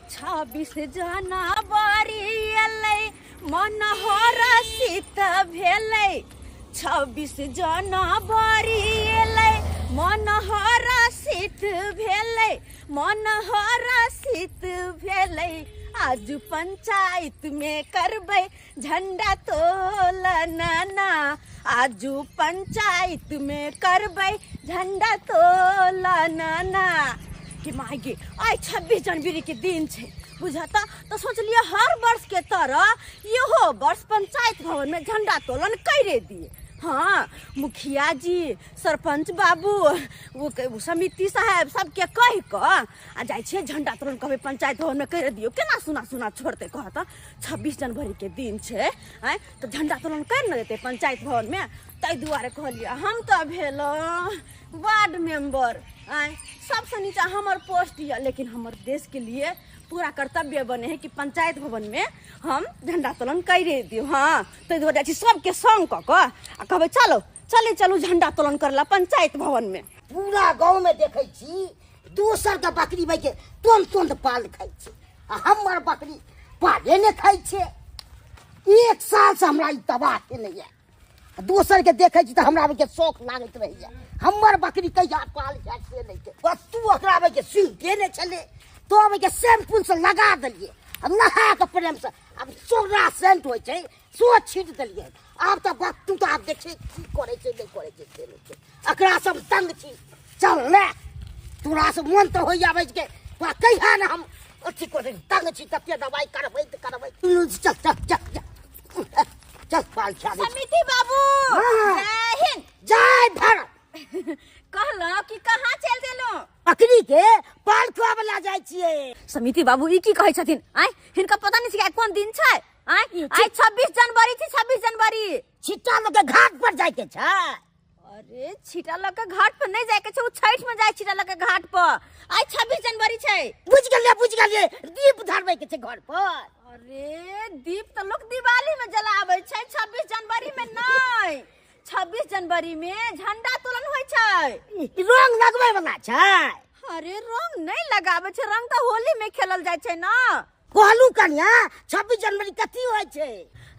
26 जनवरी एलै, मन हरषित भेलै। 26 जनवरी एलै, मन हरषित भेलै, मन हरषित भेलै। आज पंचायत में करबै झंडा तोलन ना, आजू पंचायत में करबै झंडा तोलन ना। कि माय गे, आइ 26 जनवरी के दिन छै, बुझता तो सोचलिए हर वर्ष के तरह इहो वर्ष पंचायत भवन में झंडा तोलन करे दिए। हाँ, मुखिया जी, सरपंच बाबू, वो समिति साहेब सबके कहि कऽ आ जाइ छियै झंडा तोलन कहबै पंचायत भवन में कर दियौ। केना सुना सुना छोड़तै कहता, 26 जनवरी के दिन छै, आँय तऽ झंडा तोलन कर ने देतै पंचायत भवन में। ताहि दुआरे कहलियै, हम तऽ भेलहुँ वार्ड मेंबर, आँय सबसँ नीचा हमर पोस्ट यऽ, लेकिन हमर देश के लिए पूरा कर्तव्य बने है कि पंचायत भवन में हम झंडा तोलन करे दियौ। हाँ, ताहि दुआरे जाइ छी सबके संग कऽ कऽ आ कहबै चलो चले चलू झंडा तोलन करला पंचायत भवन में। पूरा गाँव में देखै छी दोसर के बकरी भाई के तुरंत तुरंत पाल खाइ छै, आ हमर बकरी पाले नहि खाइ छै। एक साल से हमरा ई तबाह केने यऽ। दोसर के देखै छी तऽ हमरा के शौक लागैत रहैया, हमर बकरी कहिया पाल खायत से नहि छै। बस तू ओकरा के सुनिते नहि छलै, तो के शैम्पू से लगा देलियै आ नहा के प्रेम से आब सोना सेंट होइ छै सो छीट देलियै। आब तऽ बस तू तऽ आब देखै की करै छै नहि करै छै से नहि छै, एकरा सब तंग छी। चल ले, तोरा से मन तऽ होइया बैठ के तोरा कहिया ने हम अथी करै, तंग छी तते दवाइ करबैत करबैत। चल चल चल चल चल पाल खा दै छी। समिति बाबू, हाँ। जय हिंद। जय भारत। कहलहुँ कि कहाँ चलि देलहुँ? बकरी के पाल खुआबै ला जाइ छियै। समिति बाबू ई की कहै छथिन? आँय, हिनका पता नहि छै कि आइ कोन दिन छै? आँय, आइ 26 जनवरी छै, 26 जनवरी। छिट्टा लऽ के घाट पर जाइके छै। अरे छिटा लऽ के घाट पर नहि जाइके छै, ओ छठि में जाइ छिटा लऽ के घाट पर। आइ 26 जनवरी छै। बुझि गेलियै, बुझि गेलियै, दीप धरबै के छै घर पर। अरे दीप तऽ लोक दिवाली में जलाबै छै, 26 जनवरी में नहि। 26 जनवरी में झंडा तोलन होइ छै। ई रंग लगबै वाला छै। अरे रंग नहि लगाबै छै, रंग तऽ होली में खेलल जाइ छै ना। कहलू कनिया, 26 जनवरी कथी होइ छै?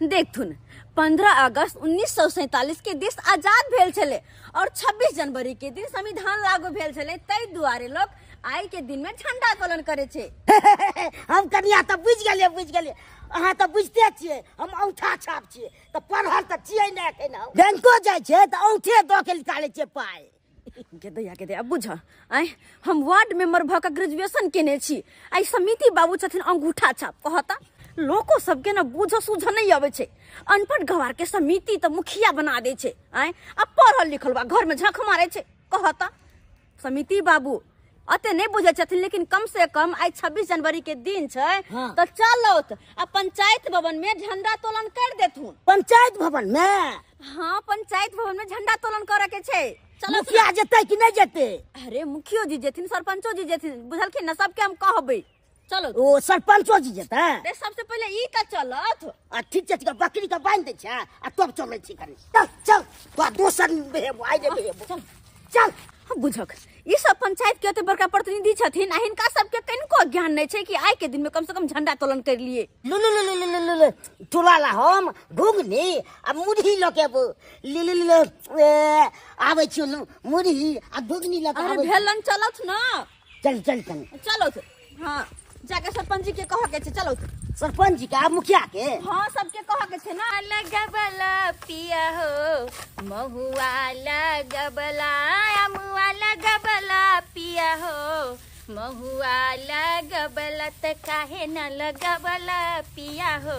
देखथुन, 15 अगस्त 1947 के देश आजाद भेल छलै और 26 जनवरी के दिन संविधान लागू भेल छलै, ताहि दुआरे लोक आइ के दिन में झंडा तोलन करे छै। हम कनिया तऽ बुझि गेलियै, बुझि गेलियै, अहाँ तऽ बुझिते छियै हम औंठा छाप छियै, तऽ पढ़ल तऽ छियै नहि एखन। हम बैंको जाइ छियै तऽ औंठे दऽ के निकालै छियै पाइ। के दैया के दैया, बुझ, आँय हम वार्ड मेंबर भऽ कऽ ग्रेजुएशन केने छी, आइ समिति बाबू छथिन अंगूठा छाप। कहता लोको सबके ने बुझ सूझ नहि अबै छै, अनपढ़ गंवार के समिति तऽ मुखिया बना दै छै, आँय आ पढ़ल लिखल बा घर में झख मारै छै। कहता समिति बाबू अते नहि बुझै छथिन, लेकिन कम से कम आइ 26 जनवरी के दिन छै, हाँ। तऽ चलौत आ पंचायत भवन में झंडा तोलन कर देथुन। पंचायत भवन में? हाँ, पंचायत भवन में झंडा तोलन करे के छै। चलो। मुखिया जेतै कि नहि जेतै? अरे मुखियो जी जेथिन, सरपंचो जी जेथिन, बुझलखिन ना, सबके हम कहबै। चलो। ओ सरपंचो जी जेतै? अरे सबसे पहिले ई तऽ चलत। आ ठीक छै, ठीक छै, बकरी के बान्हि दै छै आ तब चलै छी कनी। चल चल, तोरा दोसर बेहेबो, आइ नहि बेहेबो। चल चल। हाँ, बुझक ई सब पंचायत के एते बड़का प्रतिनिधि छथिन आ हिनका सबके कनिको ज्ञान नहि छै कि आइ के दिन में कम से कम झंडा तोलन कर लिए। लु लु लु लु लु लु लु लु, तोरा ला हम घुघनी आ मुरही लऽ के अबो। लु लु लु लु, ए, आबै छियौ लु, मुरही आ घुघनी लऽ के अरे आबै छी। भेलन, चलत ना। चल चल कनी। चलत, हाँ, जाके सरपंच जी के कह के छै, चलत। सरपंच जी के आ मुखिया के? हाँ, सबके कह के छै ना। लगबला पिया हो महुआ लगबला, अमुआ लगबला पिया हो महुआ लगबला, त काहे न लगबला पिया हो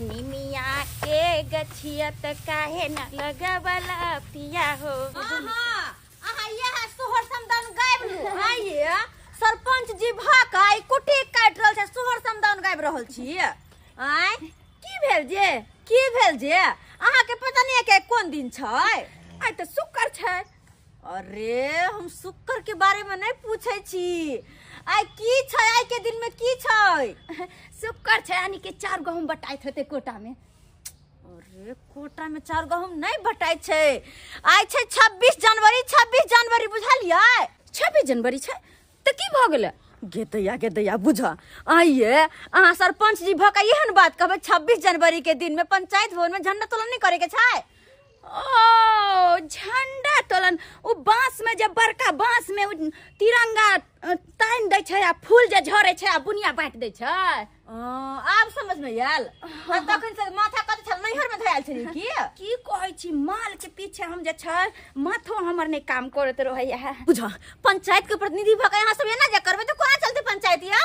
निमिया के गछिया, त काहे न लगबला पिया हो। अहाँ, अहाँ इएह सोहर समदाउन गाबि लू। आइए सरपंच जी भऽ कऽ आइ कुटी काटि रहल छै, सोहर समदाउन गाबि रहल छी। आँय की भेल जे, की भेल जे अहाँके पता नहि के कोन दिन छै? आइ तऽ शुक्र छै। अरे हम शुक्र के बारे में नहि पूछै छी, आइ की छै, आइ के दिन में की छै? शुक्र छै, यानी कि 4 गहूँम बटाइत हेतै कोटा में। अरे कोटा में 4 गहूँम नहि बटाइ छै, आइ छै 26 जनवरी, 26 जनवरी, बुझलियै? 26 जनवरी छै तऽ की भऽ गेलै? गे दैया बुझ आइए अहाँ सरपंच जी भऽ के एहन बात कहबै 26 जनवरी के दिन में पंचायत भवन में झंडा तोलन नहीं करे के छै। ओ झंडा तोलन ओ बांस में जे बड़का बांस में उ तिरंगा तानि दै छै आ फूल जे झरे छै आ बुनिया बाँटि दै छै। आब समझ में आयल। तखन से माथा कत छल नैहर में धरायल छलै की? की कहै छी माल के पीछे हम जे छै माथो हमर नहि काम करैत रहैया। बुझ पंचायत के प्रतिनिधि भऽ के अहाँ सब एना जे करबै तऽ कोना चलतै पंचायत या?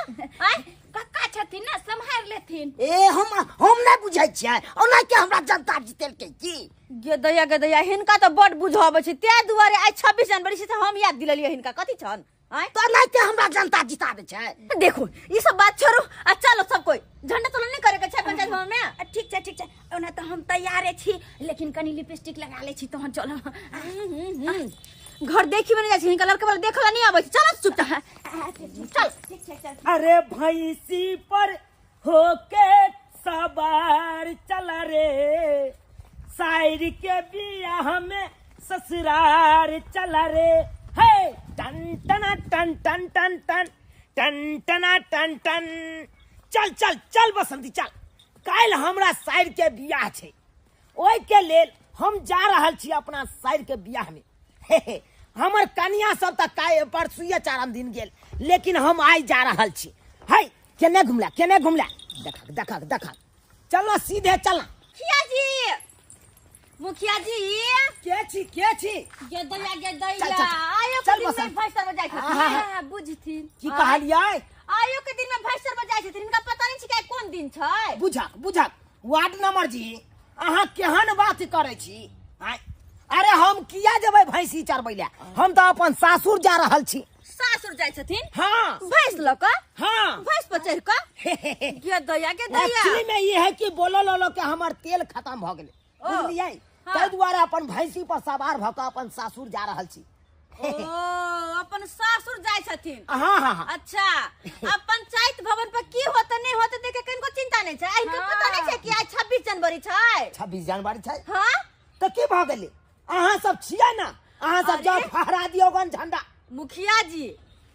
आँय कक्का छथिन ने सम्हारि लेथिन। ए हम नहि बुझै छियै ओना के हमरा जनता जीतेलकै की? गे दैया हिनका तऽ बड बुझाबै छै ताहि दुआरे आइ 26 जनवरी छै तऽ हम याद दिलेलियै हिनका कथी छन। आँय तो नहीं के हमरा जनता जिता दे छै। देखो ई सब बात छोड़ू आ चलो सब कोई झंडा तोलन नहीं करे के छै पंचायत भवन में। ठीक छै ठीक छै ओना तऽ हम तैयारे छी लेकिन कनी लिपस्टिक लगा ले छी तहन चलब। घर देखी में नहीं जाइ छै हिनका लड़का वाला देखला नहीं आबै छै। चलो चुपचाप चल ठीक छै चल। अरे भैंसी पर होके सवार चला रे साइर के बियाह में ससुरार चला रे। हे टन टना टन टन टन टन टन टना टन टन। चल चल चल बसंती चल, काल्हि हमरा साइर के बियाह छै ओहि के लेल हम जा रहल छी अपना साइर के बियाह में। हे हे हमर कनिया सब तऽ काल्हि परसुए चारम दिन गेल लेकिन हम आइ जा रहल छी। है केने घुमला केने घुमला देखक देखक देखक चलो सीधे चल। मुखिया जी मुखिया जी के छी के छी? गेदैया गेदैया आयो के दिन में भैंस तर जाइ छथिन। बुझथिन की कहलियै? आयो के दिन में भैंस तर जाइ छथिन हिनका पता नहीं छै कि कोन दिन छै। बुझक बुझक वार्ड नंबर जी अहाँ केहन बात करै छी? अरे हम किया जेबै भैंसी चरबै लए, हम तऽ अपन सासुर जा रहल छी। सासुर जाइ छथिन? हाँ भैंस लऽ कऽ? हाँ भैंस पर चढ़ि कऽ? गेदैया गेदैया एक्चुअली में ई है कि बोलो लोलो के हमर तेल खत्म भऽ गेलै बुझलियै, ताहि दुआरे अपन भैंसी पर सवार भऽ कऽ अपन सासुर जा रहल छी। ओ अपन सासुर जाइ छथिन। हाँ हाँ हाँ। अच्छा अब पंचायत भवन पर की होते नहीं होते देखे किनको चिंता नहीं छै। आइ के पता नहीं छै कि आइ 26 जनवरी छै। 26 जनवरी छै? हाँ तऽ की भऽ गेलै? अहाँ सब छियै ने, अहाँ सब जाउ फहरा दियौ गन झंडा। मुखिया जी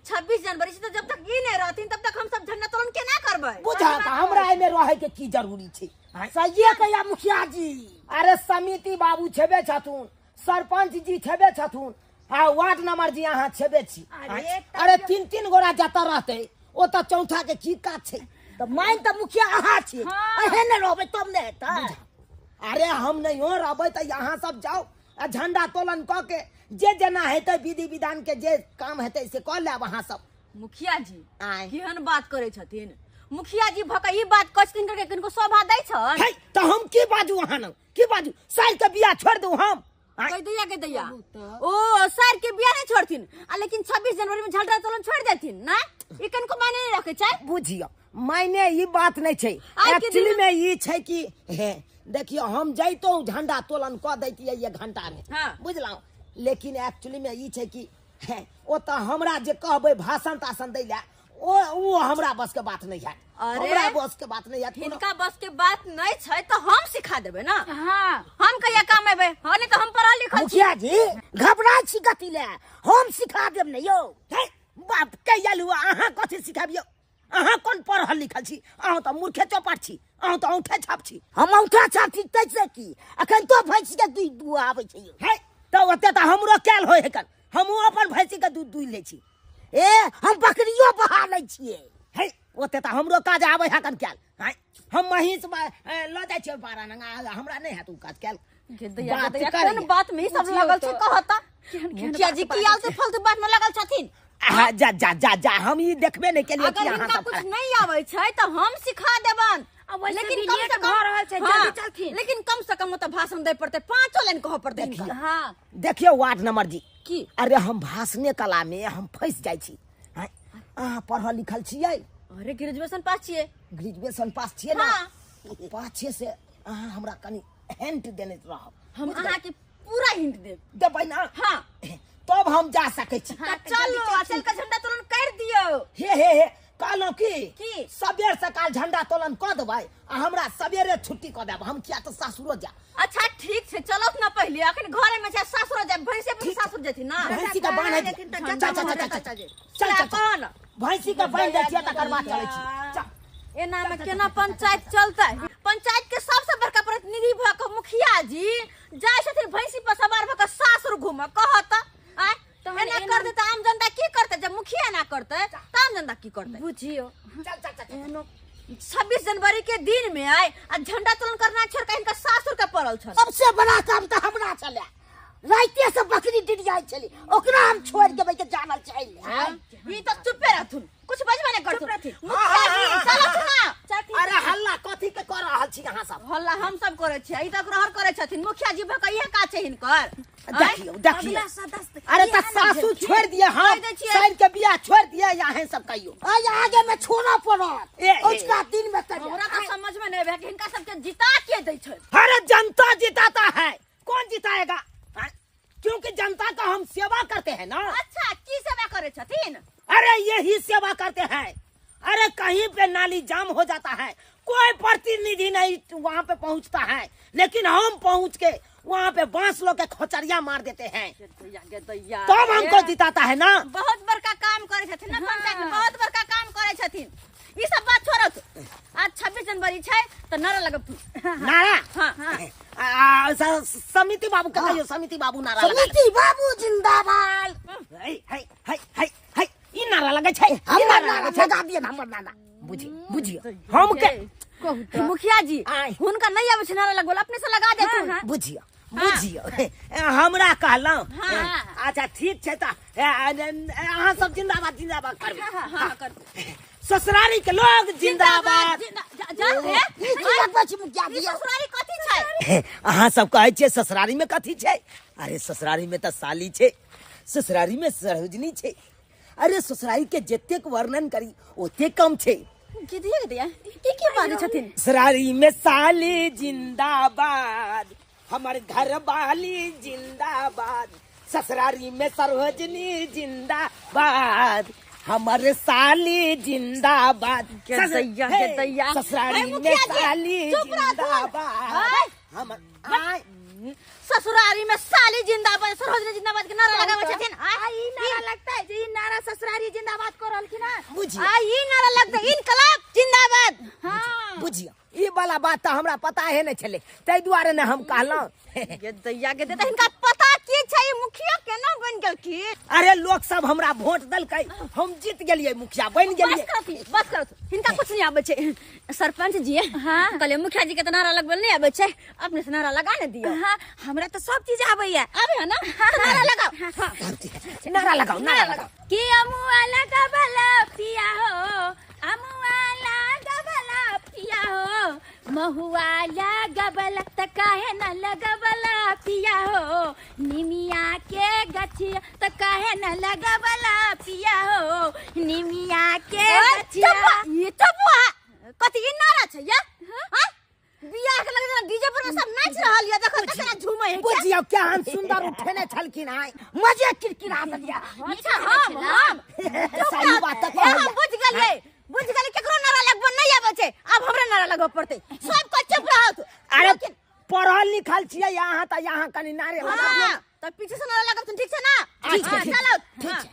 26 जनवरी छै तऽ जब तक ई नहीं रहथिन तब तक हम सब झंडा तोलन केना करबै? बुझा हमरा एहिमे रहै के की जरूरी छै? सहिए कहिया मुखिया जी। अरे समिति बाबू छेबे छथुन, सरपंच जी छेबे छथुन, आ वार्ड नंबर जी अहाँ छेबे छी। अरे तीन तीन गोरा जतऽ रहतै ओतऽ चौथा के की काज छै? तऽ मान तऽ मुखिया अहाँ छी, अहें नहि रहबै तब नहि हेतै। अरे हम नहियो रहबै तऽ अहाँ सब जाउ आ झंडा तोलन कऽ के जे जेना हेतै विधि विधान के जे काम हेतै से कऽ लेब अहाँ सब। मुखिया जी केहन बात करै छथिन? मुखिया जी भऽ के ई बात कहै छथिन करके किनको शोभा दै छन? है तऽ हम की बाजू अहाँ लग, की बाजू? साइर के बियाह छोड़ि दू हम? कहि दैया के दैया ओ साइर के बियाह नहीं छोड़थिन आ लेकिन 26 जनवरी में झंडा तोलन छोड़ देथिन ना, ई किनको मायने नहीं रखे छै। बुझियौ मायने ई बात नहीं छै, एक्चुअली में ई छै कि हे देखियौ हम जैतहुँ झंडा तोलन कऽ दैतियै एक घंटा में। हाँ। बुझलहुँ, लेकिन एक्चुअली में ई छै कि ओतऽ हमरा जे कहबै भाषण ताषण दै लए ओ हमरा बस के बात नहीं है। हमरा बस के बात नहीं है। हिनका बस के बात नहीं छै तऽ हम सिखा देबै ना। हाँ हम कहिया काम एबै? हाँ नहीं तऽ हम पढ़ल लिखल छी। मुखिया जी घबरा छी कथी लए, हम सिखा देब ने यौ। हे बाप कहिया लुआ अहाँ कथी सिखाबियौ? अहाँ कोन पढ़ल लिखल छी? अहाँ तऽ मूर्खे चौपट छी, अहाँ तऽ औंठे छाप छी। हम औंठा छाप छी तैसे की, अखन तो भैंसी के दूध दुह आबै छै यौ। हे तऽ ओते तऽ हमरो कैल होइ हेकन, हमहूँ अपन भैंसी के दूध दुहि लै छी। ए हम बकरियो बहा लै छियै। हे ओते तऽ हमरो काज आबै हेकन कैल। हैं हम महींस लऽ जाइ छियै बारह नंगा, हमरा नहि हैत ओ काज कैल। कोन बात में ई सब लगल छै कहता? मुखिया जी की आल से फालतू बात में लगल छथिन? जा जा जा जा हम ई देखबे नहीं केलियै कि अगर अहाँ हिनका सब कुछ नहीं आबै छै तऽ हम सिखा देबन। लेकिन कम से कम रहल छै, जल्दी चलथिन। लेकिन कम से कम ओतऽ भाषण दै पड़तै, 5 लाइन कहऽ पड़तै हिनका। हाँ देखियौ वार्ड नंबर जी की? अरे हम भाषणे कला में हम फंसि जाइ छी। अहाँ पढ़ल लिखल छियै? अरे ग्रेजुएशन पास छियै। ग्रेजुएशन पास छियै ना? पाछे से अहाँ हमरा कनी हिंट देने रहब। हम अहाँके पूरा हिंट देब। देबै ना? हाँ तब हम जा सकै छी। तऽ चलू आ चल के झंडा तोलन कर दियौ। हे हे हे कहलहुँ की सबेर सकाल झंडा तोलन कऽ देबै आ हमरा सबेरे छुट्टी कऽ देब, हम किया तऽ सासुरो जायब। अच्छा ठीक छै, चलत ना पहिले, अखन घरे में छै, सासुरो जायब, भैंसे पर सासुर जेथिन ना। भैंसी के बान्ह चल चल चल चल चल चल, भैंसी के बान्हि दै छियै तकर बाद चलै छी। चल एना में केना पंचायत चलतै? पंचायत के सबसे बड़का प्रतिनिधि भऽ कऽ मुखिया जी जाइ छथिन भैंसी पर सवार भऽ कऽ सासुर घूमऽ, कहत आँय एना कर देतै आम जनता की करतै? जब मुखिया एना करतै तऽ आम जनता की करतै? बुझियो। चल चल चल एहनो 26 जनवरी के दिन में आय आ झंडा तोलन करना छोड़ के हिनका सासुर के पड़ल छल। सबसे बड़ा काम तऽ हमरा छलै, राइते से बकरी डिरियाइ छली, ओकरा हम छोड़ देबै के जानल चाहिए। ई तऽ चुपे रहथुन, कुछ बजबे नहि करथुन। मुखिया जी चलत ना। अरे हल्ला कथी के कर रहल छी अहाँ सब? हल्ला हम सब करै छियै, ई तऽ रहर करै छथिन मुखिया जी भऽ कऽ इहे काज छै हिनकर। देखियौ देखियौ, अरे तऽ सासु छोड़ दिए, हम साइन के बियाह छोड़ दिए, अहाँ सब कहियो आइ आगे में छोड़ऽ पड़त उसका दिन में। हमरा तऽ समझ में नहि आबै कि हिनका सबके जिता के दै छै। अरे जनता जिताता है, कौन जिताएगा? क्योंकि जनता का हम सेवा करते हैं ना। अच्छा की सेवा करे छथिन? अरे यही सेवा करते हैं। अरे कहीं पे नाली जाम हो जाता है, कोई प्रतिनिधि नहीं वहाँ पे पहुँचता है, लेकिन हम पहुँच के वहाँ पे बांस लो के खोचरिया मार देते हैं, तब हमको जिताता है ना। बहुत बड़का काम करे छथिन ना पंचायत में, बहुत बड़का काम करे छथिन। ई सब बात छोड़त, आज 26 जनवरी छै तऽ नारा लगब। नारा? हाँ। समिति बाबू के कहियो, समिति बाबू नारा लगा। समिति बाबू जिंदाबाद। है है है है है, ई नारा लगै छै, हमर नारा लगा दिए, हमर नारा। बुझी बुझियो हम के मुखिया जी हुनका नहीं आबै छै नारा लगबल, अपने से लगा देथुन। बुझियो बुझियो, हमरा कहलहुँ। अच्छा ठीक छै तऽ अहाँ सब जिंदाबाद जिंदाबाद करबै। ससुरारी के लोग जिंदाबाद। ससुरारी कथी छै? अहाँ सब कहै छियै ससुरारी में कथी छै? अरे ससुरारी में तऽ साली छै, ससुरारी में सरोजनी छै। अरे ससुरारी के जतेक वर्णन करी ओतेक कम छै। की की बाजै छथिन? ससुरारी में साली जिंदाबाद, हमर घर वाली जिंदाबाद, ससुरारी में सरोजनी जिंदाबाद, हमर साली जिंदाबाद, ससुरारी में साली जिंदाबाद, हमर ससुरारी में साली जिंदाबाद, सरोजनी जिंदाबाद के नारा लगाबै छथिन। आ ई नारा लगता है जे ई नारा ससुरारी जिंदाबाद कर रहलखिन हन। बुझियो आ ई नारा लगता इनकलाब जिंदाबाद। हां बुझियो, ई वाला बात तऽ हमरा पता है नहि छलै, ताहि दुआरे ने हम कहलहुँ। गे दैया गे दैया, हिनका पता की छै? ई मुखिया केना बनि गेलखिन? अरे लोक सब हमरा वोट देलकै, हम जीत गेलियै, मुखिया बनि गेलियै। बस करथि बस करथि, हिनका कुछ नहीं आबै छै। सरपंच जी हां कहलियै मुखिया जी के तऽ नारा लगबल नहि आबै छै, अपने से नारा लगा ने दियौ। हां हमरा तऽ सब चीज आबैया। आबै है ना? नारा लगाओ। हां नारा लगाओ, नारा लगाओ। कि अमुआ लगबला पिया हो, अमुआ लगबला पिया हो, महुआ लगबला त काहे न लगबला पिया हो, निमिया के गछिया त काहे न लगबला पिया हो, निमिया के गछिया। ये चपुआ कथी ई नारा छै या? हां बियाह के लगन डीजे पर सब नाच रहल या, देखो केना झूमै है। बुझियौ केहन सुंदर उठेने छलखिन आइ, मजे किरकिरा देलिया। अच्छा हम हम सही बात तऽ हम बुझ गेलियै, बुझ गेलियै केकरो नारा लगबो नहीं आबै छै, आब हमरा नारा लगबऽ पड़तै। सब को चुप रहत। अरे पढ़ल लिखल छियै अहाँ तऽ यहाँ कनि नारे लगाबियौ। तऽ पीछे से नारा लगबथिन, ठीक छै ना? ठीक छै, चलो ठीक छै।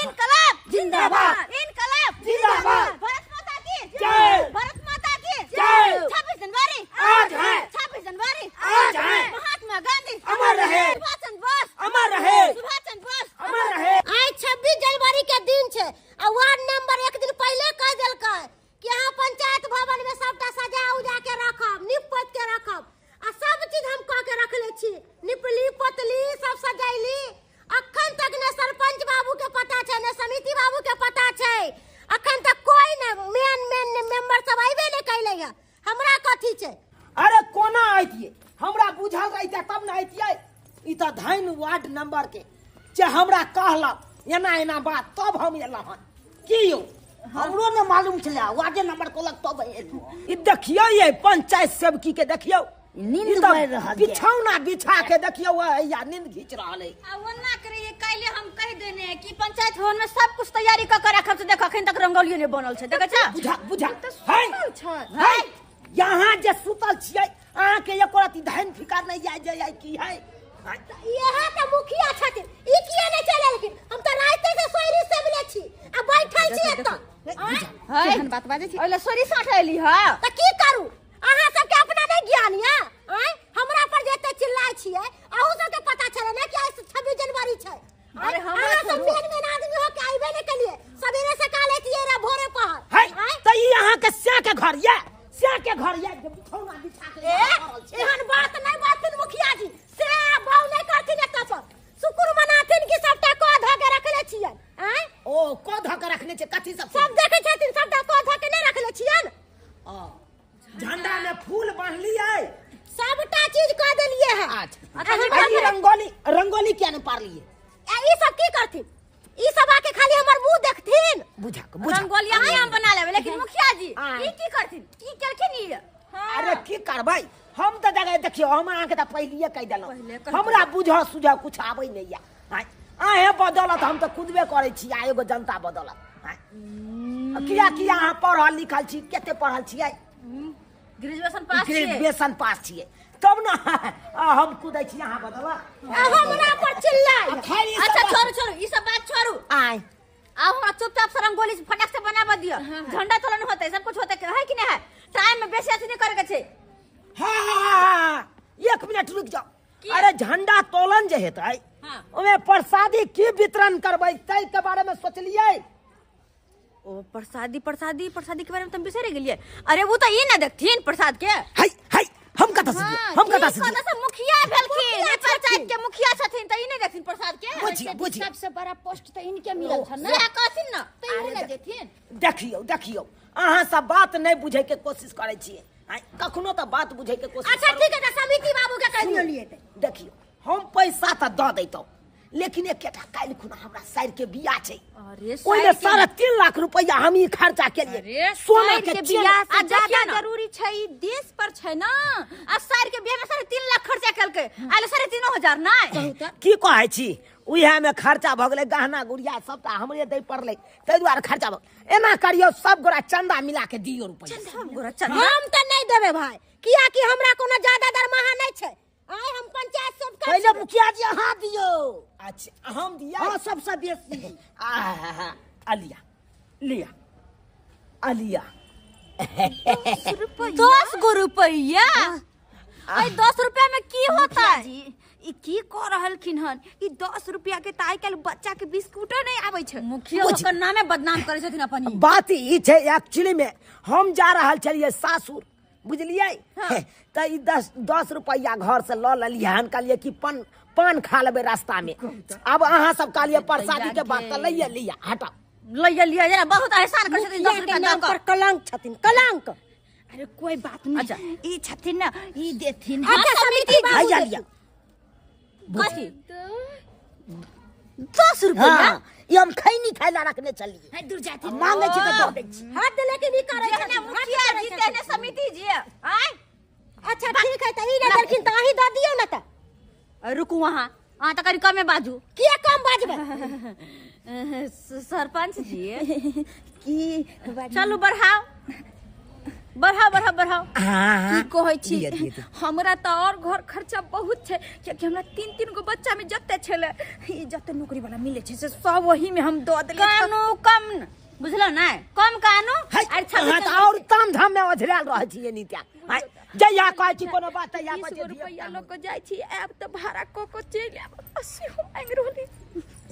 इनकलाब जिंदाबाद, इनकलाब जिंदाबाद, भारत माता की जय, भारत माता की जय, 26 जनवरी आज है, 26 जनवरी आज है, महात्मा गांधी अमर रहे, सुभाष चंद्र बोस अमर रहे, सुभाष चंद्र बोस अमर रहे। आइ 26 जनवरी के दिन छै आ वार्ड नंबर एक दिन पहिले कह देलकै कि अहाँ पंचायत भवन में सबटा सजा उजा के रखब, नीप पोत के रखब, आ सब चीज हम कह के रखले छी, निपली पोतली सब सजैली। अखन तक ने सरपंच बाबू के पता छै ने समिति बाबू के पता छै, अखन तक कोई ने मेन मेन मेंबर सब आइबे ने कैले है। हमरा कथी छै? अरे कोना आइतियै, हमरा बुझल रहितै तब ने आइतियै। ई तऽ धैन वार्ड नंबर के जे हमरा कहलक एना एना बात तब हम एलहुँ हन। की यौ हमरो ने मालूम छलै, वार्डे नंबर कहलक तब एलहुँ। ई देखियौ ये पंचायत सेवकी के देखियौ, नींद मारि रहल छै। बिछौना बिछा के देखियौ या नींद घीच रहल है। आ ओना करिए काल्हि हम कहि देने कि पंचायत भवन में सब कुछ तैयारी क के राखब, से देख अखन तक रंगोलियो नहीं बनल छै, देखै छ? बुझा बुझा है है यहाँ जे सुतल छियै अहाँ के एको रति धन फिकार नहीं जाय जाय की है। इहे त मुखिया छथिन, ई किया नहीं चलेलखिन? हम त राते से सोयरी से मिले छी आ बैठल छी एतऽ। केहन बात बाजै छी? ओइला सोरी साठ एली ह त की करू? अहाँ सबके अपना नहीं ज्ञान या? आँय हमरा पर जे एते चिल्लाय छियै, अहू सबके पता चले ने कि आइ 26 जनवरी छै। अरे हमरा सब मेन मेन आदमी हो के आइबे नहीं कलिए, सवेरे से काले थिए रे भोरे पहर। है त ई अहाँ के स्या के घर या, स्या के घर या जे बिछौना बिछा के एहन बात नहीं बाजथिन मुखिया जी, से बाउ नहीं करथिन एतऽ पर। शुक्र मनाथिन कि सबटा कऽ धऽ के रखले छियन। आँय ओ कऽ धऽ के रखने छै कथी सब? सब देखै छथिन, सबटा कऽ धऽ के नहीं रखले छियन। झंडा में फूल बांधलियै, सबटा चीज कऽ देलियै है। अच्छा रंगोली रंगोली किया नहीं पारलियै? ई सब की करथिन? ई सब आके खाली हमर मुंह देखथिन। बुझा बुझा रंगोली हम बना लेबै, लेकिन मुखिया जी ई की करथिन? की केलखिन ई? अरे की करबै हम त जगह देखियौ, हम अहाँके त पहिलिये कहि देलहुँ, हमरा बुझऽ सुझऽ कुछ आबै नहि या। अहें बदलत हम त कुदबे करै छी, आ एगो जनता बदलत। किया किया अहाँ पढ़ल लिखल छी? कते पढ़ल छियै? ग्रेजुएशन पास छियै। ग्रेजुएशन पास छियै तब ने हम कुदै छी, अहाँ बदलत। हमरा पर चिल्लाय। अच्छा छोड़ू छोड़ू ई सब बात छोड़ू। आय आब हमरा चुपचाप से रंगोली फटाक से बनाबऽ दिअ, झंडा तोलन होतै, सब कुछ होतै है कि नहीं है? टाइम में बेसी अथी नहीं करे के छै। हाँ एक मिनट रुक जाओ। अरे झंडा तोलन जे हेतै ओमे प्रसादी की वितरण करबै तै के बारे में सोचलियै? ओ प्रसादी प्रसादी प्रसादी के बारे में तुम बिसरि गेलियै। अरे वो तो ई ना देखथिन प्रसाद के। हाय हाय हम कतऽ से हम कतऽ से मुखिया भेलखिन, पंचायत के मुखिया छथिन त ई नहीं देखथिन प्रसाद के। बुझियौ बुझियौ सबसे बड़ा पोस्ट त इनके मिलल छ ना, सएह कहथिन ना त ई ना देथिन। देखियौ देखियौ अहाँ सब बात नहीं बुझै के कोशिश करै छियै, कखनो त बात बुझै के कोशिश। अच्छा ठीक है, समिति बाबू के कहि दियौ लिए। देखियौ हम पैसा त the दैतौ, लेकिन एकेटा काल्हि खुना हमरा साइर के बियाह छै, ओहिमे 3.5 लाख रुपया हम ई खर्चा केलियै। सोना के बियाह से ज्यादा जरूरी छै ई देश पर छै ना। आ साइर के बियाह में 3.5 लाख खर्चा केलकै, आले 3.5 हजार नै। की कहै छी, उएह में खर्चा भऽ गेलै, गहना गुड़िया सबटा हमरे दै पड़लै, ताहि दुआरे खर्चा भऽ। एना करियौ सब गोरा चंदा मिला के दियौ रुपया। सब गोरा चंदा हम त नहीं देबै भाई, किया कि हमरा कोनो ज्यादा दरमाहा नहीं छै। आय हम पंचायत सब का पहिले मुखिया जी अहाँ दियौ। अच्छा हम दिया? हां सबसे बेसी। अलिया लिया अलिया 10 गो रुपया। अरे 10 रुपया में की होता है जी? ई की कह रहलखिन हन? ई 10 रुपया के त आइ काल्हि बच्चा के बिस्कुटो नहीं आबै छै। मुखिया ओकर नामे बदनाम करै छथिन अपन। बात ई छै एक्चुअली में हम जा रहल छलियै सासुर, बुझलियै? त ई 10 रुपया घर से ल लेलियै हन, कहलियै कि पान खा लेबै रास्ता में। अब अहाँ सब कहलियै प्रसादी के बात त लैये लिया, हटाओ लैये लिया, जरा बहुत एहसान करै छथिन। 10 रुपया नाम पर कलंक छथिन, कलंक। अरे कोई बात नहीं। अच्छा ई छथिन ना, ई देथिन। अच्छा समिति बाबू लिया कथी 10 रुपया? ई हम खैनी खाइ ला रखने छलियै। है दूर जाथिन, मांगै छी त दऽ दै छी। हाथ लेकिन ई करै छथिन मुखिया जी तेने समिति जी। आय अच्छा ठीक है, त ई नै देलखिन त अहीं दऽ दियौ ना। त रुकू वहाँ, अहाँ त कनि कमे बाजू। किया कम बाजबै? सरपंच जी की चलू बढ़ाओ बढ़ाओ बढ़ाओ बढ़ाओ। की कहै छी, हमरा त और घर खर्चा बहुत छै, कियाकि हमरा 3-3 गो बच्चा में जते छलै, ई जते नौकरी वाला मिलै छै से सब वही में हम दऽ देलियै। कानू कम बुझलो नै, कम कानू। अच्छा और ताम धाम में ओझरायल रहै छियै नित्या। जहिया कहै छी कोनो बात तहिया कहै छी। 20 रुपया लऽ के जाइ छी, आयब त भाड़ा कऽ के चलि आयब। 80 हम मांगि रहली।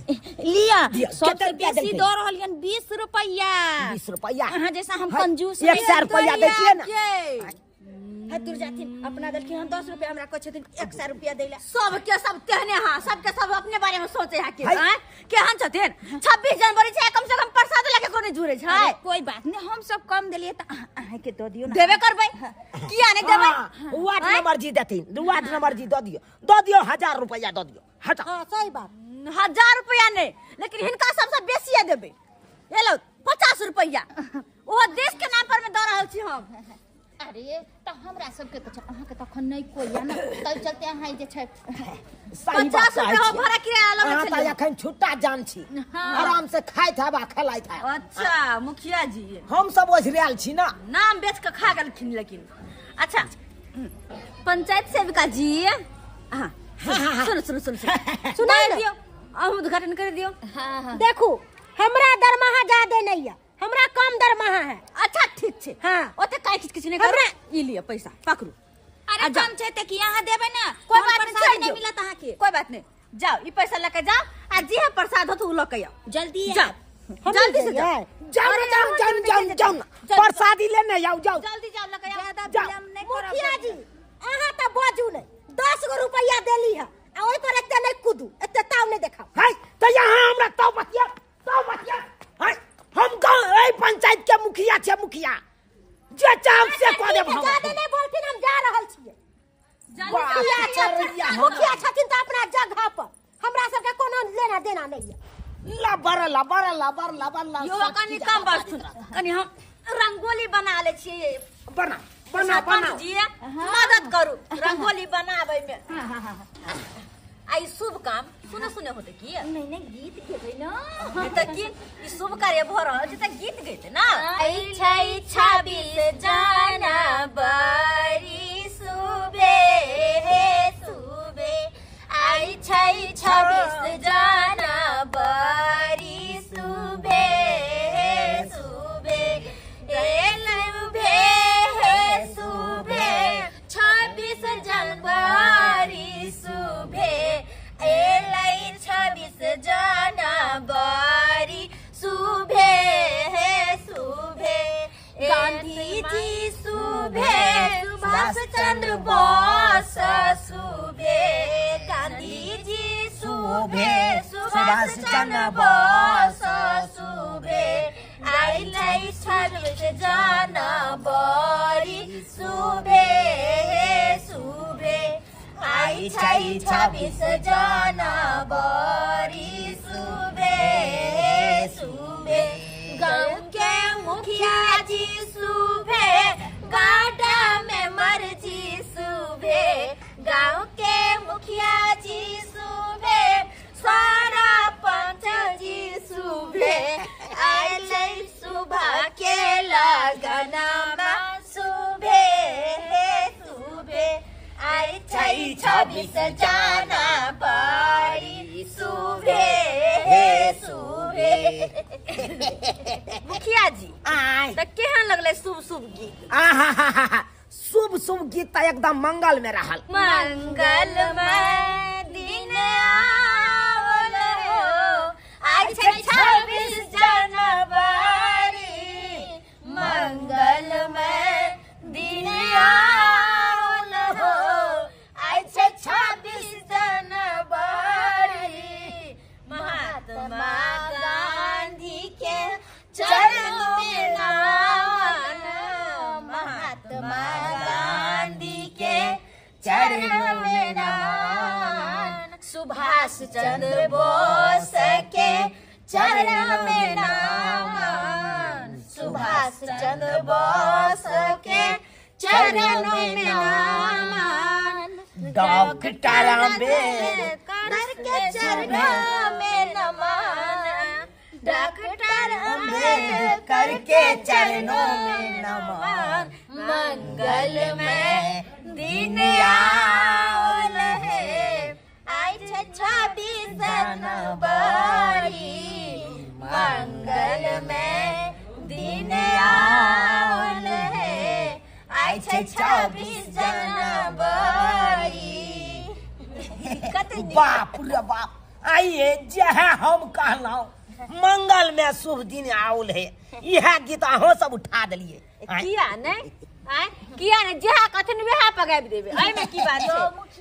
लिया सबसे बेसी दऽ रहलियन 20 रुपया। 20 रुपया अहाँ जैसा हम कंजूस 100 रुपया दै छियै ना। है दूर जाथिन, अपना देलखिन हम 10 रुपया, हमरा कहै छथिन 100 रुपया दै ला। सबके सब तेहने हां, सबके सब अपने बारे में सोचे है के केहन छथिन। 26 जनवरी छै, कम से कम प्रसाद लके कोनो जुड़े छै। कोई बात नहीं, हम सब कम देलियै त अहाँ के दऽ दियौ ना। देबे करबै, किया नहीं देबै? वार्ड नंबर जी देथिन, वार्ड नंबर जी दऽ दियौ, दऽ दियौ 1000 रुपया दऽ दियौ। हटाओ। हां सही बात, 1000 रुपया नहीं, लेकिन हिनका सबसे बेसी देबै। ये लो 50 रुपया, ओ देश के नाम पर में दऽ रहल छी हम। अरे त हमरा सबके त अहाँ के तखन नहीं कोई या ना तब चलते अहाँ जे छै 50 रुपया भाड़ा किराया लगे छै। अहाँ त एखन छुट्टा जान छी, आराम से खाइत हब आ खेलाइत हब। अच्छा मुखिया जी हम सब ओझरायल छी ना, नाम बेच के खा गेलखिन लेकिन। अच्छा पंचायत सेविका जी हां सुनो सुनो सुनो सुना दियो, अहूँ उद्घाटन कर दियो। देखू हमरा दरमाहा ज्यादा नहीं है, हमरा कम दरमाहा है। अच्छा ठीक छै। हां ओते काई किछ किछ नहीं करू, ई लिअ पैसा पकड़ू। अरे कम छै त की अहाँ देबै ना, कोई बात नहीं, प्रसाद नहीं मिलत अहाँ के। कोई बात नहीं, जाओ ई पैसा लेके जाओ आ जे है प्रसाद हो तो उ ल के आओ जल्दी। जाओ जल्दी से जाओ, जाओ जाओ जाओ जाओ जाओ प्रसादी लेने जाओ जाओ जल्दी जाओ लेके आओ। ज्यादा विलंब नहीं करब मुखिया जी। अहाँ त बाजू नहीं, 10 गो रुपया देली है आ ओइ पर एते नहीं कूदू, एते ताव नहीं देखाओ। हाय त यहाँ हमरा ताव बतिया ताव बतिया। हाय हम गांव ए पंचायत के मुखिया छे, मुखिया जे चाहब से कह देब। हम ज्यादा नहीं बोलथिन, हम जा रहल छियै। मुखिया छथिन त अपना जगह पर, हमरा सबके कोनो लेना देना नहीं है। लबर लबर लबर लबर यो कनी कम बस, कनी हम रंगोली बना ले छियै। बना बना बना जी मदद करू रंगोली बनाबै में। हां हां हां आई शुभ काम सुने सुने होते की नहीं नहीं गीत गेबै ना त की ई शुभ कार्य भ रहल छै त गीत गेते ना। आई छै 26 जनवरी सुबे सुबे, आई छै 26 जनवरी सुबे सुबे, सुबे सुबे 26 जनवरी सुबे, एलै 26 जनवरी सुबे सुबे। गांधी जी सुबे, सुभाष चंद्र बोस सुबे, गांधी जी सुबे, सुभाष चंद्र बोस सुबे, आइलै 26 जनवरी सुबे सुबे, आई छै 26 जनवरी सुबे सुबे। गाँव के मुखिया जी सुबे, गाडा में मर्जी सुबे, गाँव के मुखिया जी सुबे, सारा पंच जी सुबे, आइलै सुबह के लगनमा सुबे सुबे, आई छै 26 जनवरी सुबे सुबे। मुखिया जी त केहन लगलै शुभ शुभ गीत? आहा शुभ शुभ गीत त एकदम मंगल में रहल। मंगल में दिन आवल हो, आई छै 26 जनवरी, मंगल में दिन आवल हो, आई छै 26 जनवरी। महात्मा गांधी के चरण में नमन, महात्मा गांधी के चरण में नमन, सुभाष चंद्र बोस के चरण में नमन, सुभाष चंद्र बोस के चरण में नमन, डॉक्टर अम्बेडकर के चरण में नमन, डॉक्टर अम्बेडकर के चरणों में नमन। मंगल में दिन आवल है, आई छै 26 जनवरी, मंगल में दिन आवल है, आई छै 26 जनवरी। बाप रे बाप, आइए जहाँ हम कहलहुँ मंगल में शुभ दिन आउल है, यह गीत अहाँ सब उठा दिलिए। किया नहीं आय किया नहीं, जहाँ कथन वएह पगाबि देबै, एहिमे की बात छै?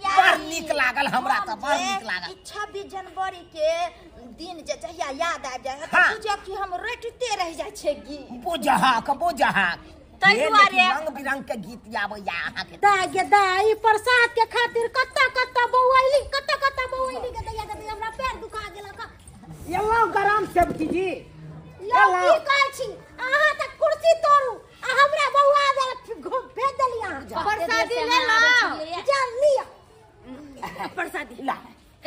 बड़ नीक लागल हमरा त, बड़ नीक लागल। 26 जनवरी के दिन जे जहिया याद आबि जाय त बुझब कि हम रटिते रहि जाइ छै गीत। बुझहक बुझहक, ताहि दुआरे रंग बिरंग के गीत आबैया अहाँके। दाय गे दाय, ई प्रसाद के खातिर कत्ता कत्ता बौआइली, कत्ता कत्ता बौआइली के दैया के दैया हमरा पैर दुखा गेलक। एलहुँ गरम सेवकी जी, यौ की कहै छी अहाँ त कुर्सी तोड़ू आ हमरा बौआ देल भेज देल।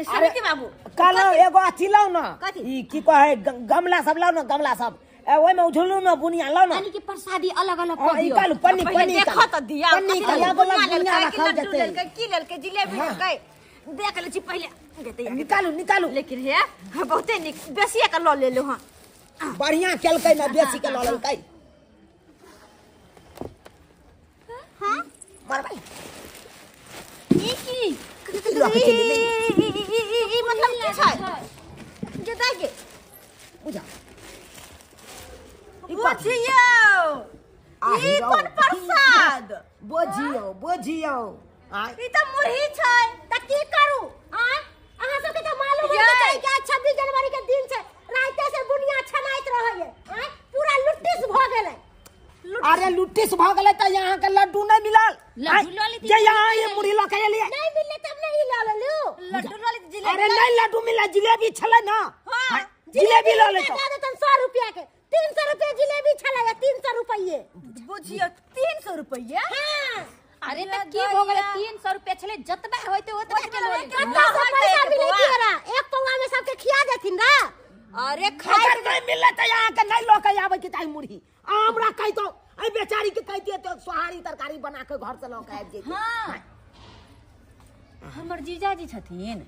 समिति बाबू कल एगो अथी लाउ ना, ई की कहे गमला सब लाउ ना, गमला सब ओइ में उझलू ना, बुनिया लाउ ना, यानी कि प्रसादी अलग अलग कर दियो। निकालू पन्नी पन्नी देखो त दिया पन्नी बुनिया लेलकै, लड्डू लेलकै, की लेलकै, जिलेबी लेलकै, देख ले छी पहिले निकालू निकालू। लेकिन हे बहुते निक बेसिए के ल लेलु। हां बढ़िया केलकै ना, बेसी के ल लेलकै। हां मरबै ई की ई मतलब की छै जे दाइ बुझा बुझियौ ई कोन प्रसाद? बुझियौ बुझियौ ई त मुरही छै। त की करू? आय अहाँ सबके त मालूम होय के चाही कि आज 26 जनवरी के दिन छै, राते से बुनिया छनाइत रहैए। आय पूरा लुट्टिस भ गेलै। अरे लुट्टिस भ गेलै त यहाँ के लड्डू नहीं मिलल। लड्डू ल लेती जे यहाँ ये मुरही ल के एलियै नहीं मिलले तब नहीं ल लेलु। लड्डू ल लेती जिलेबी। अरे नहीं लड्डू मिला, जिलेबी छलै ना। हां जिलेबी ल लेतो। दे देतन 100 रुपया के, 300 रुपया जिलेबी छलै, 300 रुपये। बुझियौ 300 रुपये। हां अरे त की भ गेलै 300 रुपया छलै, जतबा होइते ओतबा के ल लेती। कत्ता से पैसा मिलै तोरा? एक पौआ में सबके खिया देथिन ना। अरे खाय अगर नहीं मिलले त यहाँ के नहीं ल के आबै के चाही मुरही। हमरा कहितो ए बेचारी के कहितिए त सोहारी तरकारी बना के घर से ल के आबि जैते। हां हमर जीजाजी छथिन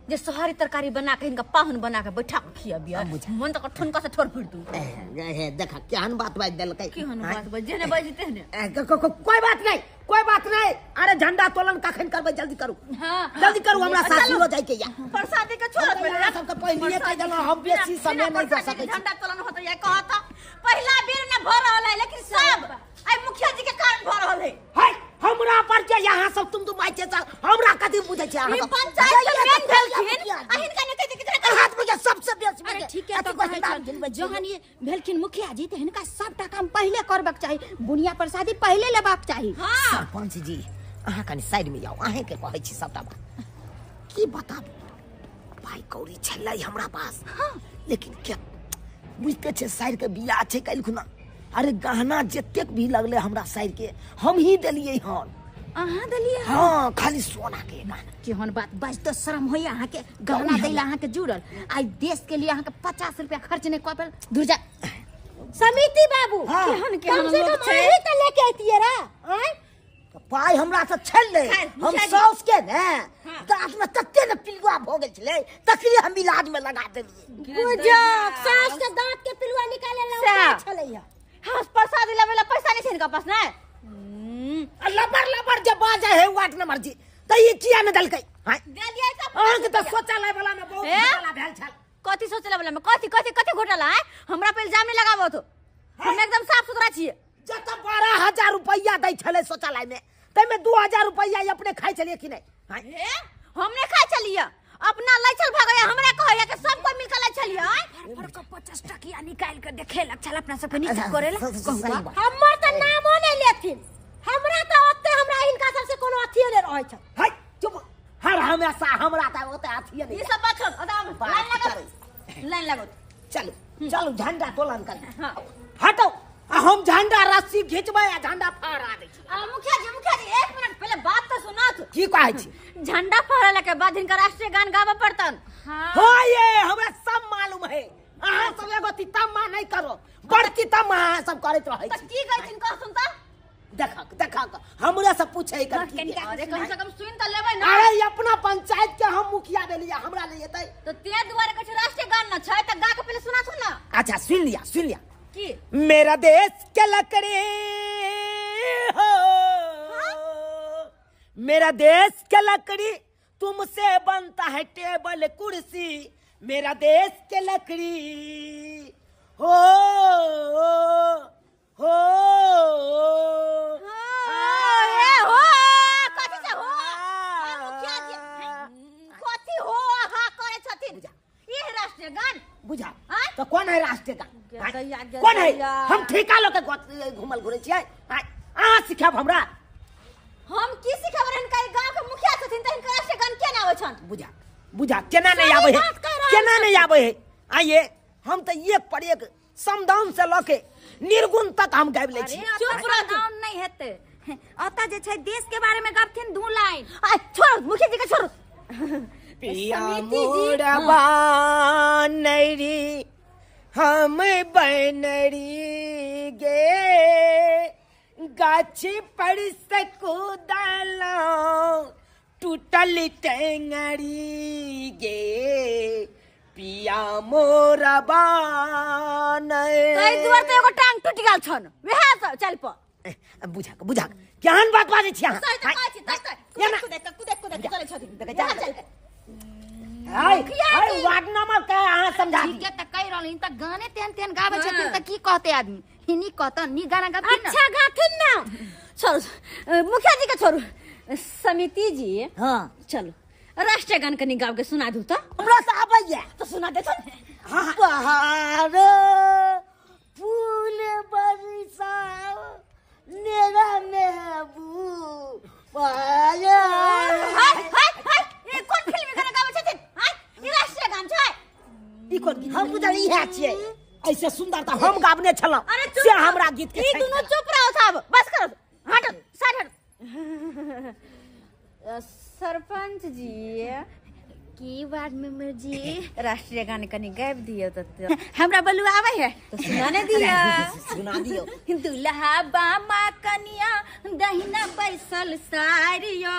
जे सोहारी तरकारी बना के हिनका पाहुन बना के बैठा के खियाबिया, मन त ठुनका से ठोर फिर दू। हे देखा केहन बात बाज देलकै, केहन बात बाज जेने बाजते ने। कोई बात नहीं, कोई बात नहीं। अरे झंडा तोलन कखन करबै? जल्दी करू। हां जल्दी करू, हमरा सासुरो जाय के या। प्रसादी के छोड़ पहिले सबके पहिले कह देलौ, हम बेसी समय नहीं दऽ सकै छी। झंडा तोलन होत या कहत पहिला बेर न भ रहल है, लेकिन सब आई मुखिया जी के कारण भ रहल है। है हमरा पर जे यहाँ सब तुम तुम आइ छै, हमरा कथि बुझै छै? अहाँ पंचायत के मेन भेलखिन आ हिनका ने कहै छै कि हाथ में सबसे बेसी। अरे ठीक है, तो कहै छन जहन ये भेलखिन मुखिया जी त हिनका सबटा काम पहिले करबाक चाही, बुनिया प्रसादी पहिले लेबाक चाही। हां सरपंच जी अहाँ कनि साइड में जाओ, अहें के कहै छी सबटा बात। की बताबू, पाइ कौड़ी छलै हमरा पास। हां लेकिन के बुझते छै साइड के बियाह छै काल्हि खुना। अरे गहना जतेक भी लगले हमरा साइड के हम ही देलियै हन। अहाँ देलियै? हां खाली सोना के गहना। केहन बात बाज तो शर्म होइए अहाँ के, गहना दैला अहाँ के जुड़ल। आई देश के लिए अहाँ के 50 रुपया खर्च नहीं कऽ पेल। दूर जा समिति बाबू। केहन केहन कम से लोग कम छै। अहीं त लेके अइतियै रे। आय पाइ हमरा से छलै, हम साउस के ने दांत में तते ने पिलुआ भ गेल छलै, तकरे हम इलाज में लगा देलियै। बुझो सास के दांत के पिलुआ निकाले ला छलै। हां प्रसाद लेबै ला पैसा नहीं छै इनका पास ने। लबर लबर जे बाजै है वार्ड नंबर जी त ई किया ने देलकै? हां दे दियै त अहाँ के त शौचालय वाला में बहुत घोटाला भेल छल। कथि शौचालय वाला में कथि कथि कथि घोटाला है? हमरा पे इल्जाम नहीं लगाबो तो, हम एकदम साफ सुथरा छियै। जत 12000 रुपया दै छलै शौचालय में, तैमे 2000 रुपया अपने खाइ छलियै कि नहीं? हम नहीं खाइ छलियै, अपना लै छल भगैया, हमरा कहैया कि सब कोई मिलके लै छलियै। फर के 50 टकिया निकाल के देखेलक छल अपना सबके नीचे करेला। हमर त नामो नहीं लेथिन, हमरा त ओते हमरा हिनका सबसे कोनो अथिए नै रहै छै। है चुप, हर हमेशा हमरा त ओते अथिए नै। ई सब बात छोड़, अदाम लाइन लागत, लाइन लागत। चलू चलू झंडा तोलन कर। हां हटो, आ हम झंडा रस्सी घिचबै आ झंडा फहरा दै छी। आ मुखिया जी, मुखिया जी एक मिनट पहले बात तो सुनत। की कहै छी? झंडा फहराला के बाद हिनका राष्ट्रीय गान गाबऽ पड़तन। हां ये हमरा सब मालूम है, अहाँ सब एगो तितम्मा नहीं करो, बड़ तितम्मा अहाँ सब करैत रहै छी। त की कहै छिन कह सुनता? देखक देखक हमरा सब पूछै कर की। अरे कम से कम सुन त लेबै ना। अरे अपना पंचायत के हम मुखिया भेलियै, हमरा नहीं एतै त ते दुआरे कहै छै राष्ट्रीय गान न छै त गा के पहले सुना सुन ना। अच्छा सुन लिया सुन लिया। की? मेरा देश के लकड़ी हो, मेरा देश के लकड़ी तुमसे बनता है टेबल कुर्सी, मेरा देश के लकड़ी हो हो ए हो कथि से हो? मुखिया जी कथि हो हा करे छथिन? ई राष्ट्रीय गान बुझा तो कौन है राष्ट्रीय गान? कौन है? हम ठेका लऽ के घुमल घुरै छियै, अहाँ सिखायब हमरा? हम की सिखाब? हिनका गांव के मुखिया छथिन त हिनका राष्ट्रीय गान केना आबै छन? बुझा बुझा केना नहीं आबै है, केना नहीं आबै है? आइए हम त एक पर एक समदाउन से लऽ के निर्गुण तक हम गाबि लै छी। चुप रह, नहीं हेतै। अतः जे छै देश के बारे में गबथिन 2 लाइन। आ छोड़ मुखिया जी के छोड़। पिया समिति जी, मोरा बनरी हम बनरी गे, गाछ पर से कूदलौं टूटल टेंगरी गे, पिया मोरा बानर। ताहि दुआरे तऽ एगो टांग टूटि गेल छन, वएह से चल पर। बुझा कऽ, बुझा कऽ, केहन बात बाजै छी अहाँ? सही तऽ कहै छी, तै तै एना। कुदै कुदै कुदै कुदै चलै छथिन। देखै वएह छी। चल। हाय हाय, वार्ड नंबर के अहाँ समझा दी। ठीके तऽ कहि रहल, तऽ गाने तेहन तेहन गाबै छथिन तऽ की कहते आदमी? हिनी कहतन नीक गाना गाबथिन ने। अच्छा गाथिन ना। छोड़ू, मुखिया जी के छोड़ू, समिति जी। हाँ। चलू, राष्ट्रीय गान कनि गाब के सुना दू तऽ। हमरा से आबैया। तऽ सुना देथुन। बहार फूल बरसाओ मेरा महबूब आया। हाय हाय हाय, ई कोन फिल्मी गाना गाबै छथिन? हाय, ई राष्ट्रीय गान छै। ई कोन गीत? हम बुझल इएह छियै। ऐसे सुंदर तऽ हम गाबने छलहुँ। अरे चुप से रहो। हमरा गीत के ई छाटि दुनू देलक। चुप रहो साहब, बस करो, हटो साइड हटो। सरपंच जी। की वार्ड मेंबर जी? राष्ट्रीय गान कनि गाबि दियौ तऽ। हमरा बलु आबै है तऽ सुना ने दिअ। सुना दियौ। दुल्हा बामा कनिया दहिना बैसल सारियो,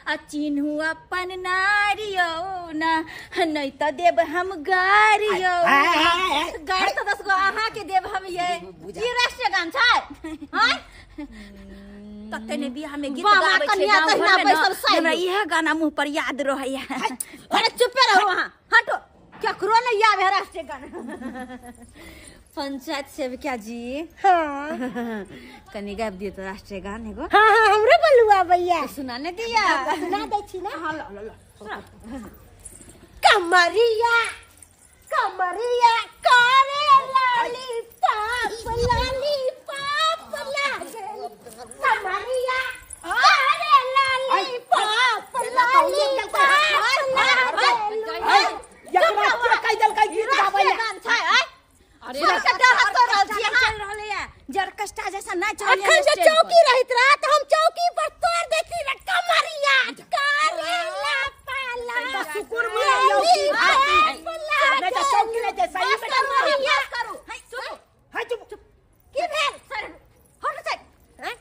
आ चिन्हू अपन नारियो ना, नहीं तऽ देब हम गारियो। हाय, हाय, हाय। गारि तऽ 10 गो अहाँके देब हम। ये बुझा। ई राष्ट्रीय गान छै? आँय, तते ने बियाह में गीत बामा गाबै छै कनिया गाँव दहिना घरमे न, बैसल सारियो। हमरा इएह गाना मुँह पर याद रहैया। अरे चुपे रहो वहाँ, हटो, केकरो नहीं आवे है राष्ट्रीय गाना। पंचायत सेविका जी। हाँ। कनि गाबि दियौ तऽ राष्ट्रीय गान एगो। हाँ हाँ, हमरो बलु आबैया। सुना ने दिया। सुना दै छी ना। कमरिया कमरिया करे लाली पाप, लाली पाप लागल। कमरिया करे लाली पाप, लाली पाप लागल। हाय, एकरा के कहि देलकै गीत गाबै राष्ट्रीय लए? गान छै। आँय, अरे सबके डर कर रहल छी अहाँ। चल रहलैया जरकष्टा जैसा नाच रहलैया अखन जे स्टेज पर। चौकी रहित रहा तऽ हम चौकी पर तोड़ देती रे। कमरिया करे ला पाला शुकुर मनाइयौ कि लाली नहि तऽ पाप चौकी रहै छै, सही बस में। करू, बस करू। हाय, चुप। हाय, चुप। की भेल? साइड हटू, हटू साइड,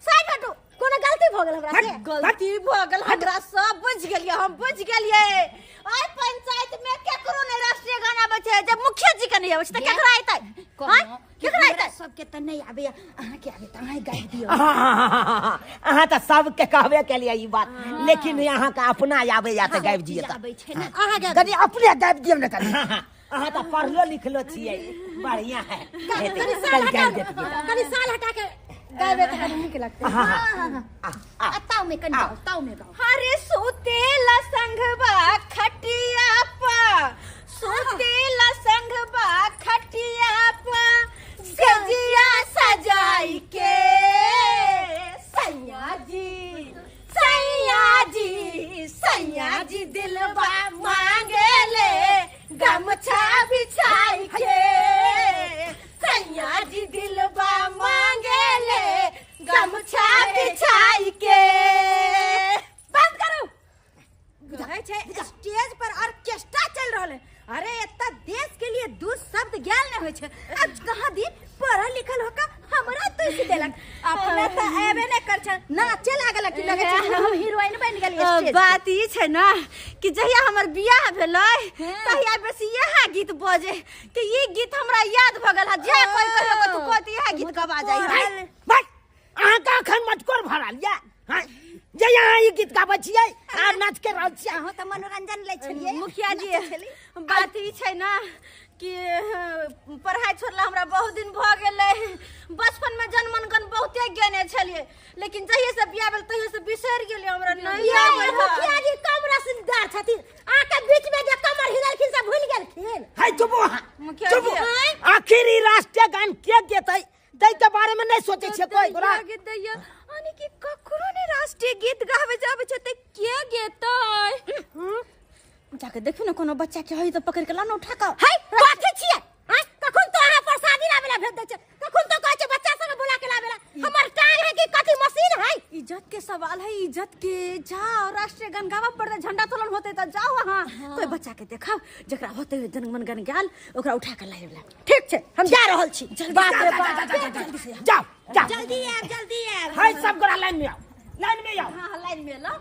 साइड हटू। कोनो गलती भऽ गेल हमरा से? गलती भऽ गेल हमरा, सब बुझि गेलियै, हम बुझि गेलियै। आइ पंचायत में केकरो नहि राष्ट्रीय गाना आबै छै। जब मुखिया जी के नहि आबै छै तऽ केकरा एतै? आँय, कहलहुँ कि केकरा हमरा एतै? सबके तऽ नहि आबैया, अहाँके आबे तऽ अहाँ गाबि दियौ। अहाँ तऽ सबके कहबे केलियै ई बात, लेकिन अहाँके अपना आबैया तऽ गाबि दिअ तऽ। आबै छै ने। अहाँ कनि अपने गाबि दियौ ने कनि। अहाँ तऽ पढ़लो लिखलो छियै, बढ़िया है। कनि साल कनि हटा, गाबि देतियै। कनि साल हटा के गायबे तऽ कनि नीक लगतै। आ ताव में कनि गाओ, ताव में गाओ। हरे सुतेला संघबा खटिया पा, सुतेला संघबा खटिया पा, सजिया सजाई के, सैया जी सैया जी सैया जी दिलबा मांगे ले गमछा बिछाई के, सैया जी दिलबा मांगे ले गमछा बिछाई के। बंद करू। बुझाइ छै स्टेज पर ऑर्केस्ट्रा चल रहल है। अरे एता देश के लिए दू शब्द ज्ञान नहीं होइ छै। अब कहाँ दिन पढ़ल लिखल होका हमरा तो इसी देलक, अपना तऽ एबे नहि कर छै, नाचे लागल कि लगै छै हम हीरोइन बनि गेलियै स्टेज पर। बात ई छै ना कि जहिया हमर बियाह भेलै तहिया बेसी इएह गीत बजे कि ई गीत हमरा याद भऽ गेल है। जे कोइ कहियो कतौ कहत इएह गीत गवा जाइ है। भाइ, अहाँके अखन मटकोर भरल यऽ? हाँ, जे अहाँ ई गीत गाबै छियै आ नाच के रहल छियै। अहाँ तऽ मनोरंजन लै छलियै। मुखिया जी, बात ई छै ना कि पढ़ाइ छोड़ला हमरा बहुत दिन भऽ गेलै। बचपन में जनमनगन बहुते गेने छलियै, लेकिन जहिये से बियाह भेल तहिये से बिसरि गेलियै, हमरा नहीं ये आबै है। मुखिया जी कम रसदार छथिन, आके बीच में जे कमर हिलेलखिन से भूल गेलखिन। हाय, चुप अहाँ। मुखिया चुप। जी। आखिर ई राष्ट्रीय गान के गेतै तै के बारे में नहीं सोचै छियै कोइ गोरा। गीत दैया यानी कि ककरो ने राष्ट्रीय गीत गाबै जाबै छै तऽ के गेतै? जाके देखियौ ने, कोनो बच्चा के हइ तऽ पकड़ि के लाउ ने उठा कऽ। हाय, कथी छियै? हाय, कखन तो अहाँ प्रसादी लाबे ला भेज दै छै, कखन तो कहै छै बच्चा सब बुला के लाबे ला। हमर टांग है कि कथी मशीन है? ई इज्जत के सवाल है, इज्जत के। जाओ राष्ट्रीय गान गावा पड़ते, झंडा तोलन होते त जाओ वहाँ। कोई बच्चा के देखब जकरा होते जनगण गन गाल ओकरा उठा के लाइव ला। ठीक छै, हम जा रहल छी। बाप रे बाप, जाओ जाओ जल्दी आब, जल्दी आब। हाय सब गोरा लाइन में आओ, लाइन में आओ। हां लाइन में लो।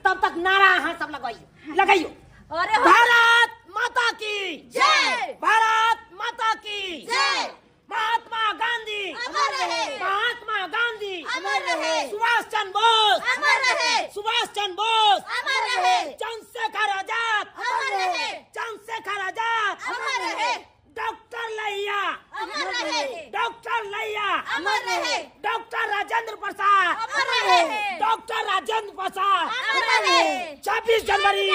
तब तक नारा अहाँ सब लगाइयो लगाइयो। अरे भारत माता की जय, भारत माता की जय, महात्मा गांधी अमर रहे, महात्मा गांधी अमर रहे, सुभाष चंद्र बोस अमर रहे, सुभाष चंद्र बोस अमर रहे, चंद्रशेखर आजाद अमर रहे, चंद्रशेखर आजाद अमर रहे, डॉक्टर लैया अमर रहे, डॉक्टर लैया अमर रहे, डॉक्टर राजेंद्र प्रसाद अमर रहे, डॉक्टर राजेंद्र प्रसाद अमर रहे। 26 जनवरी,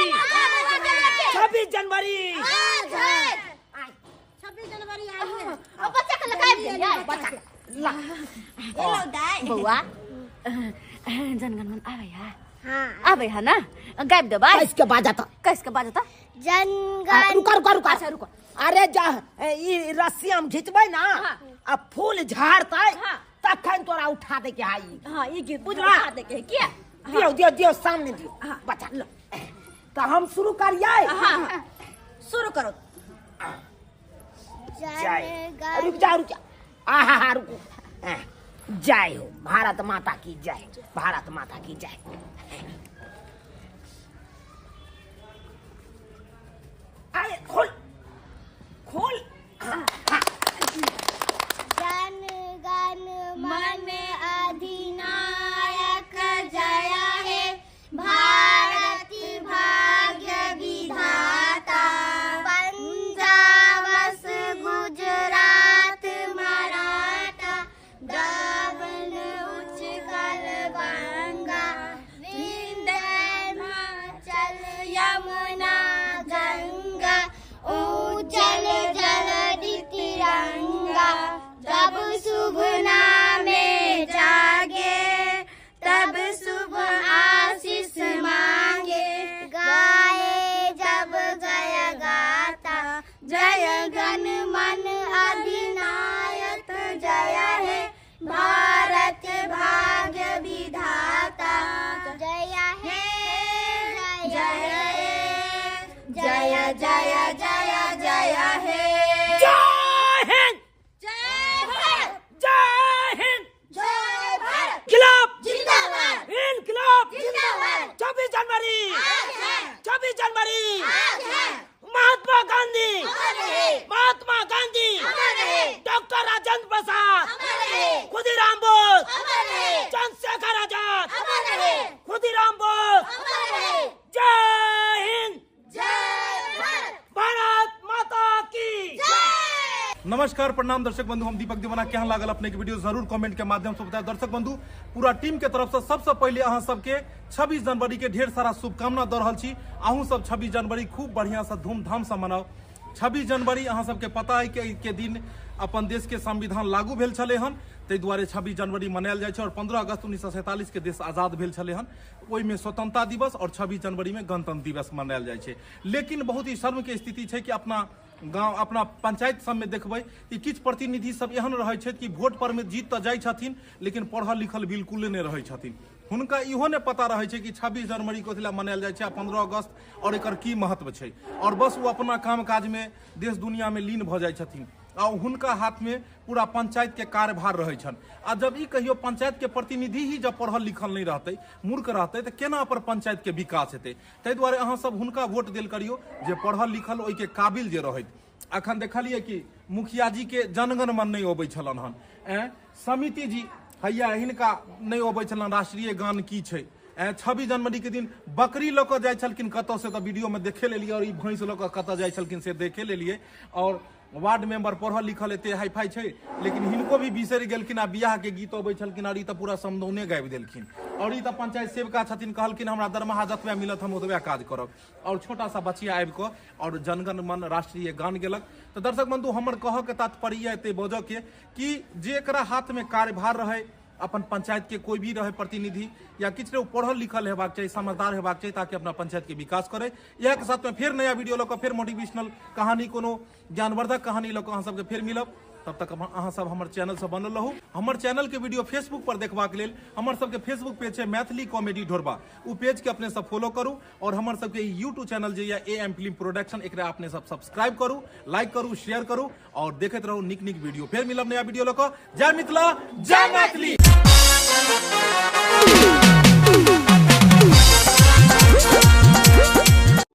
26 जनवरी, 26 जनवरी आई है। अब बच्चा के लगाए दिया, बच्चा ला हेलो दाई बउआ जनगण मन आवे है। हां आवे है ना, गायब देबै। कैस के बाजत, कैस के बाजत जनगण। रुका रुका रुका, अच्छा रुको। अरे जा ई रस्सी हम घिचबै ना आ फूल झाड़तै तखन तोरा उठा दे के आई। हां ई गीत बुझला, उठा दे के किया दियो दियो दियो सामने दियो बच्चा लो। तो हम शुरू करियै। हां शुरू करो। जय, रुक जा रुक जा, आहा हा रुको। जय हो भारत माता की जय, भारत माता की जय। अरे खोल खोल। जन गण मन अधिनायक जय हे भारत भाग्य विधाता, पंजाब गुजरात मराठा, दमन उच्चकल गंगा, विंध्याचल यमुना गंगा, उज्जल जल तिरंगा। जब शुभ नामे जागे तब शुभ आशीष मांगे, गाए जब जय गाता जय गण मन अधिनायक जय हे भारत भाग्य विधाता। जय हे जय जय जय जय जय हे। जय हिंद, जय भारत, जय हिंद, जय भारत खिलाफ जिंदाबाद, इनकलाब जिंदाबाद। 26 जनवरी, आज है, 26 जनवरी, आज है, महात्मा गांधी अमर रहे, महात्मा गांधी अमर रहे, डॉक्टर राजेंद्र प्रसाद अमर रहे, खुदीराम बोस अमर रहे, चंद्रशेखर आजाद अमर रहे, खुदीराम बोस अमर रहे। जय हिंद, जय भारत, भारत माता की जय। नमस्कार प्रणाम दर्शक बंधु, हम दीपक दीवाना। केहन लागल अपने के वीडियो जरूर कमेंट के माध्यम से बताएं। दर्शक बंधु, पूरा टीम के तरफ से सबसे पहले अहाँ सबके 26 जनवरी के ढेर सारा शुभकामना दऽ रहल छी। अहूँ सब 26 जनवरी खूब बढ़िया से धूमधाम से मनाओ। 26 जनवरी अहाँ सबके पता है कि के दिन अपन देश के संविधान लागू भेल छलै हन, ताहि दुआरे 26 जनवरी मनायल जाइ छै। और 15 अगस्त 1947 के देश आजाद भेल छलै हन, ओहिमे स्वतंत्रता दिवस और 26 जनवरी में गणतंत्र दिवस मनायल जाइ छै। लेकिन बहुत ही शर्म के स्थिति छै कि अपना गाँव अपना पंचायत सबमे देखबै कि किछु प्रतिनिधि सब एहन रहै छथि कि वोट पर में जीत तऽ जाइ छथिन लेकिन पढ़ल लिखल बिल्कुले नहि रहै छथिन। हुनका इहो नहि पता रहै छै कि 26 जनवरी कथी लए मनायल जाइ छै आ 15 अगस्त और एकर की महत्व छै, और बस ओ अपना काम काजमे देश दुनियामे लीन भऽ जाइ छथिन आ हुनका हाथमे पूरा पंचायत के कार्यभार रहै छनि। आ जब ई कहियो पंचायत के प्रतिनिधि ही जब पढ़ल लिखल नहि रहतै, मूर्ख रहतै, तऽ केना पर पंचायत के विकास हेतै? ताहि दुआरे अहाँ सब हुनका वोट देल करियौ जे पढ़ल लिखल ओहिके काबिल जे रहैत। अखन देखलियै कि मुखिया जी के जनगण मन नहि अबै छलनि हन, समिति जी हैया हिनका नहि अबै छलनि राष्ट्रीय गान की छै। 26 जनवरी के दिन बकरी लऽ कऽ जाइ छलखिन कतऽ से तऽ वीडियो में देखे लेलियै, और ई भैंस लऽ कऽ कतऽ जाइ छलखिन से देखे लेलियै। और वार्ड मेंबर पढ़ल लिखल एते हाई फाई छै लेकिन हिनको भी बिसरि गेलखिन आ बियाह के गीत अबै छलखिन और ई तऽ पूरा समदौने गाबि देलखिन। और ई तऽ पंचायत सेविका छथिन, कहलखिन हमरा दरमाहा जतबे मिलत हम ओतबे काज करब। और छोटा सा बचिया आबि कऽ और जनगण मन राष्ट्रीय गान गेलक। तऽ दर्शक बंधु, हमर कहऽ के तात्पर्य एते बजऽ के कि जेकरा हाथ में कार्यभार रहै, अपन पंचायत के कोई भी रहे प्रतिनिधि या किछु रहे, पढ़ल लिखल हेबाक चाही, समझदार हेबाक चाही, ताकि अपना पंचायत के विकास करे। इएह के साथ में फेर नया वीडियो लऽ कऽ, फेर मोटिवेशनल कहानी, कोनो ज्ञानवर्धक कहानी लऽ कऽ अहाँ सबके फेर मिलब। तब तक अहाँ सब हमर चैनल से बनल रहू। हमर चैनल के वीडियो फेसबुक पर देखबाक लेल हमर सबके फेसबुक पेज छै मैथिली कॉमेडी ढोरबा, उ पेज के अपने सब फॉलो करू। और हमर सबके यूट्यूब चैनल जे या ए एम फिल्म प्रोडक्शन, एकरा अपने सब सब्सक्राइब करू, लाइक करू, शेयर करू और देखैत रहू नीक नीक वीडियो। फेर मिलब नया वीडियो लऽ कऽ। जय मिथिला, जय मैथिली।